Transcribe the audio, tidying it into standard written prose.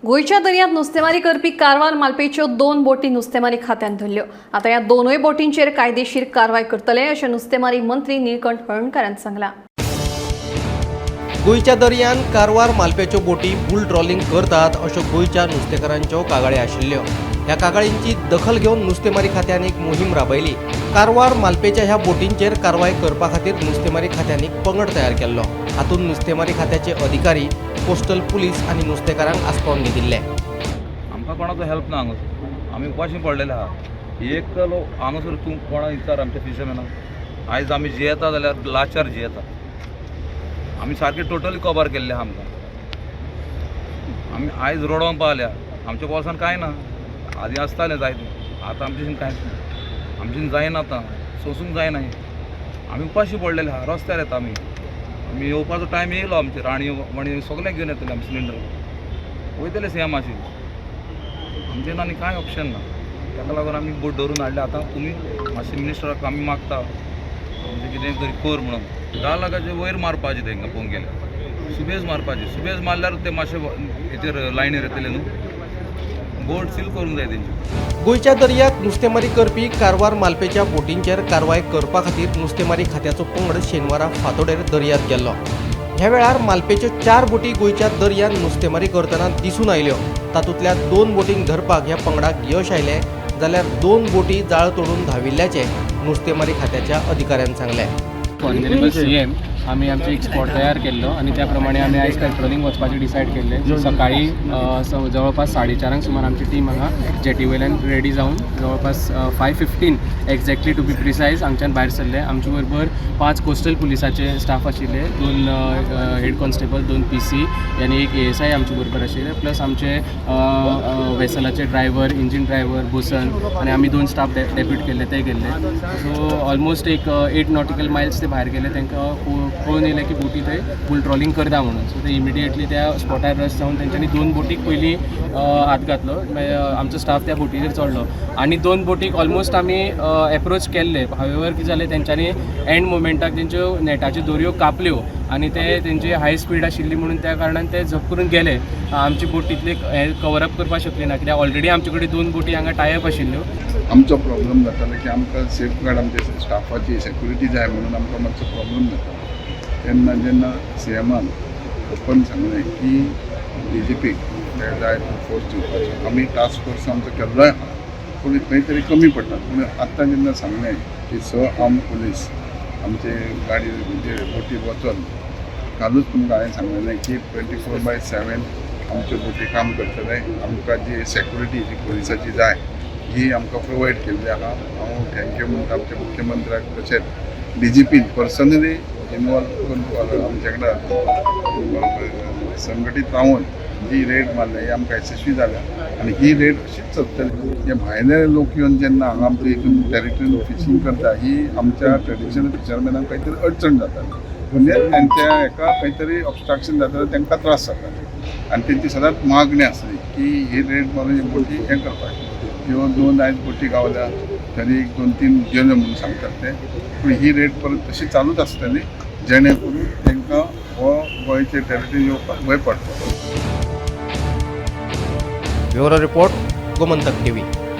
गोंयच्या दर्यांत नुस्तेमारी करपी कारवार मालपेच्यो दोन बोटी नुस्तेमारी खात्यान धरल्यो. आतां ह्या दोनूय बोटींचेर कायदेशीर कारवाय करतले अशें नुस्तेमारी मंत्री निळकंठ हळर्णकारान सांगलां. गोंयच्या दर्यान कारवार मालप्याच्यो बोटी बुल ट्रॉलिंग करतात अश्यो गोंयच्या नुस्तेकारांच्यो कागाळी आशिल्ल्यो. ह्या कागाळींची दखल घेवन नुस्तेमारी खात्यान एक मोहीम राबयली. कारवार मालपेच्या ह्या बोटींचेर कारवाय करपा खातीर नुस्तेमारी खात्यान एक पंगड तयार केल्लो. हातूंत नुस्तेमारी खात्याचे अधिकारी, कोस्टल पुलीस आनी नुस्तेकारांक आसपावन घेतिल्ले. आमकां कोणाचो हेल्प ना हांगासर. आमी उपाशी पडलेले आहा. एक लोक हांगासर तूं कोणा विचार आमच्या फिशरमॅनाक, आयज आमी जियेता जाल्यार लाचार जियेता आमी. सारके टोटली कबर केल्ले आहा आमकां. आमी आयज रडोंक पावल्या. आमच्या बोल्सान कांय ना. आदीं आसतालें जायतें, आतां आमच्याशीन कांयच ना. आमच्यान जायना, आतां सोंसूंक जायना हें. आमी उपाशी पडलेले आहा. रस्त्यार येता आमी. आमी येवपाचो टायम येयलो. आमचे राणी वणी सगळें घेवन येतले आमी. सिलिंडर वयतले सीएमाचेर. आमचे आनी कांय ऑप्शन ना. ताका लागून आमी बोट धरून हाडले. आतां तुमी मातशें मिनिस्टराक आमी मागता, आमचें कितें तरी कर म्हणून. 10 लाखाचे वयर मारपाचें तांकां पळोवंक गेल्यार. सुबेज मारपाचें. सुबेज मारल्यार ते मातशे हेचेर लायनीर येतले न्हू. बोट सील करूंक जाय तेंची. गोंयच्या दर्यांत नुस्तेमारी करपी कारवार मालपेच्या बोटींचेर कारवाय करपा खातीर नुस्तेमारी खात्याचो पंगड शेनवारा फांतोडेर दर्यांत गेल्लो. ह्या वेळार मालपेच्यो चार बोटी गोंयच्या दर्यांत नुस्तेमारी करतना दिसून आयल्यो. तातूंतल्या दोन बोटींक धरपाक ह्या पंगडाक यश आयलें, जाल्यार दोन बोटी जाळ तोडून धांविल्ल्याचें नुस्तेमारी खात्याच्या अधिकाऱ्यान सांगलें. ऑनरेबल सीएम, आमी आमचे एक स्पॉट तयार केल्लो आनी त्या प्रमाणे आमी आयज पेट्रोलिंग वचपाचें डिसायड केल्लें. सकाळी जवळपास 4:30 सुमार आमची टीम हांगा जेटी वयल्यान रेडी जावन जवळपास 5:15 exactly, to be precise, हांगच्यान भायर सरले. आमचे बरोबर पांच कोस्टल पुलिसाचे स्टाफ आशिल्ले, दोन हेड कॉन्स्टेबल, दोन पीसी आनी एक एएसआय आमचे बरोबर आशिल्ले. प्लस आमचे वेसलाचे ड्रायव्हर, इंजीन ड्रायव्हर, बोसन आनी आमी दोन स्टाफ डेप्यूट केल्ले, ते गेल्ले. सो ऑलमोस्ट एक 8 नॉटिकल मायल्स ते भायर गेले. तांकां कळून येयलें की बोटी थंय बुल ट्रॉलिंग करता म्हणून. सो ते इमिडिएटली त्या स्पॉटार रश जावन तेंच्यांनी दोन बोटीक पयलीं हात घातलो. मागीर आमचो स्टाफ त्या बोटीचेर चडलो आनी दोन बोटीक ऑलमोस्ट आमी एप्रोच केल्ले. हावेवर कितें जालें, तेंच्यांनी एंड मोमेंटाक तेंच्यो नेटाच्यो दोरयो कापल्यो आनी ते तेंची हाय स्पीड आशिल्ली म्हणून त्या कारणान ते झप करून गेले. आमची बोट तितली हें कवर अप करपाक शकली ना, कित्याक ऑलरेडी आमचे कडेन दोन बोटी हांगा टायप आशिल्ल्यो. आमचो प्रॉब्लम जातालो की आमकां सेफगार्ड, आमच्या स्टाफाची सेक्युरिटी जाय म्हणून आमकां मातसो प्रॉब्लम जातालो. तेन्ना जेन्ना सीएमान ओपन सांगलें की डीजीपीक जाय तो फोर्स दिवपाचो, आमी टास्क फोर्स आमचो केल्लोय आहा, पूण खंय तरी कमी पडटा. पूण आत्तां जेन्ना सांगलें की स आर्म पुलीस आमचे गाडी म्हणजे बोटीर वचोन, कालूच तुमकां हांवें सांगलेलें की 24/7 आमच्यो बोटी काम करतले. आमकां जी सेक्युरिटी जी पुलिसाची जाय ही आमकां प्रोवायड केल्ली आहा. हांव thank you म्हणटा आमच्या मुख्यमंत्र्याक, तशेंच डीजीपीन पर्सनली इनवॉल्व करून आमच्या कडेन संघटीत रावन जी रेड मारल्या, ही आमकां येसस्वी जाल्या आनी ही रेड अशीच चलतली. हे भायले लोक येवन जेन्ना हांगा आमच्या हितून टेरिटरीन फिशींग करता, ही आमच्या ट्रेडिशनल फिशरमॅनाक कांय तरी अडचण जाता. म्हणजे त्यांच्या हेका खंय तरी ऑबस्ट्रक्शन जाता, तांकां त्रास जाता आनी तेंची सदांच मागणी आसली की ही रेड मारून ही बोटी हें करपाक. ह्यो दोन आयज बोटी गावल्या, तरी एक दोन तीन गेल्यो म्हणून सांगतात ते. पूण ही रेड परत तशी चालूच आसतली, जेणे करून तांकां हो गोंयचे टेरिटरी येवपाक भंय पडटलो. Bureau report, Gomantak TV.